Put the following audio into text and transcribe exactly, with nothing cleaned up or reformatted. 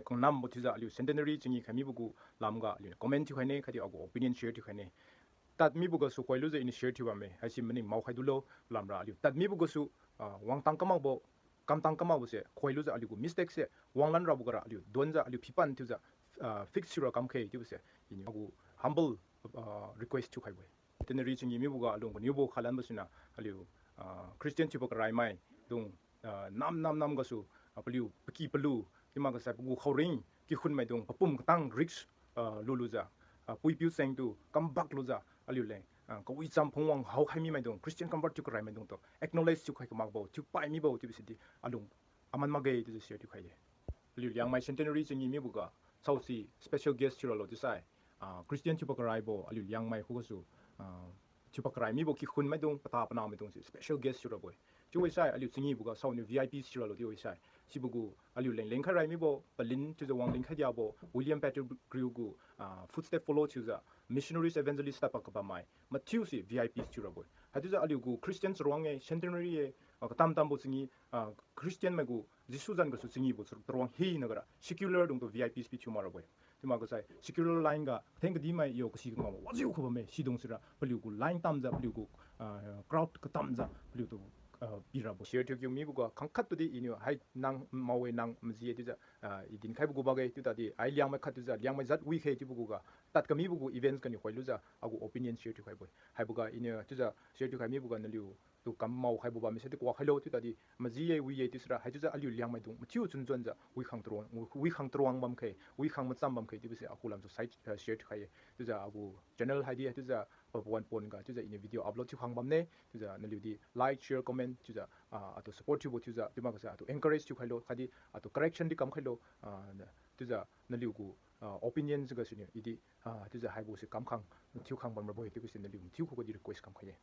Kangnambo thiujiu aliu centenary chingi khai mibo gu lamga aliu comment thiukhaine, khatdi agu opinion share thiukhaine. Tad mibo gasu khoilujiu iniu share thiu bamme, haisi maning maokhai dulo lamra aliu. Tad mibo gasu, ah, wangtang kamakbo, kamtang kamakbo se khoilujiu aliu gu mistake se wanglan rabo gara aliu donjiu aliu phipan thiujiu, ah, fix thiura kamkhe chiubo se iniu agu humble, ah, request thiukhaibo-e. Centenary chingi mibo ga alung kaniubo khalanbo siniu aliu, ah, Christian thiubo karai maidung, ah, nam nam nam gasu, ah, paliu paky palu, chiumak gasai pagu khaoring kikhun maidung papum katang risk, ah, lulujiu, ah, puipiu chengtu kambak lujiu aliu leng, ah, kawicham phungwang haokhai mi maidung, Christian convert thiu karai maidung tu acknowledge thiukhai kamakbo, thiupai mibo chiubo sidi alung aman makge chiujiu share thiukhai-e. Aliu Liangmai centenary chingi mibo ga saosi special guest thiuralo chiusai, ah, Christian thiubo karaibo aliu Liangmai khugasu, ah, thiubo karai mibo kikhun maidung, pata panah maidung se special guest thiurabo-e. Chiu-e sai aliu chingibo ga saoniu V I Ps thiuralo chiu-e sai, sibo gu aliu leng lengkhai rai mibo palin chiujiu wang lengkhai diabo William Pettigrew gu, ah, footstep follow thiujiu missionaries evangelist tadpad kabammai mathiu se V I Ps thiurabo-e. Haichiujiu aliu gu Christian charuang-e, centenary-e, ah, katam tambo chingi, ah, Christian mai gu Jesu zan gasu chingibo charuang hina gara secular dungtu V I Ps pi thiu mak rabo-e. Chiumak gasai secular line ga katheng kadimai yo kasi kangao wajiu khubamme, sidung sira paliu gu line tamjiu paliu gu, ah, crowd katamjiu paliutu, ah, pirabo-e. Share thiukiu mibo ga khangkhat tudi iniu hai nang mao-e nang maji-e chiujiu, ah, i dinkhaibo gu bakge chiu tadi ai Liangmai khat chiujiu Liangmai jat wikhe chiubo gu ga tad kamibo gu events ganiu khoilujiu agu opinion share thiukhaibo-e. Haibo ga iniu chiujiu share thiukhai mibo ga naliutu kam maokhaibo bamme saidi kuak khailo chiu tadi maji-e wi-e chiusira haichiujiu aliu Liangmaidung mathiu chunjuanjiu wikhang taruang, wikhang taruang bamkhe, wikhang macham bamkhe chiubo se akhu lamsu sai, ah, share thiukhai-e. Chiujiu agu channel haidi haichiujiu papuan pon ga chiujiu iniu video upload thiukhang bamne. Chiujiu naliu di like, share, comment chiujiu, ah, atu support thiubo thiujiu chiumak gasai atu encourage thiukhailo khatdi atu correction di kamkhailo, ah, chiujiu naliu gu, ah, opinion si gasuniu idi, ah, chiujiu haibo se kamkhang thiukhang bam rabo-e chiubo se naliu mathiu khuga di request kamkhai-e.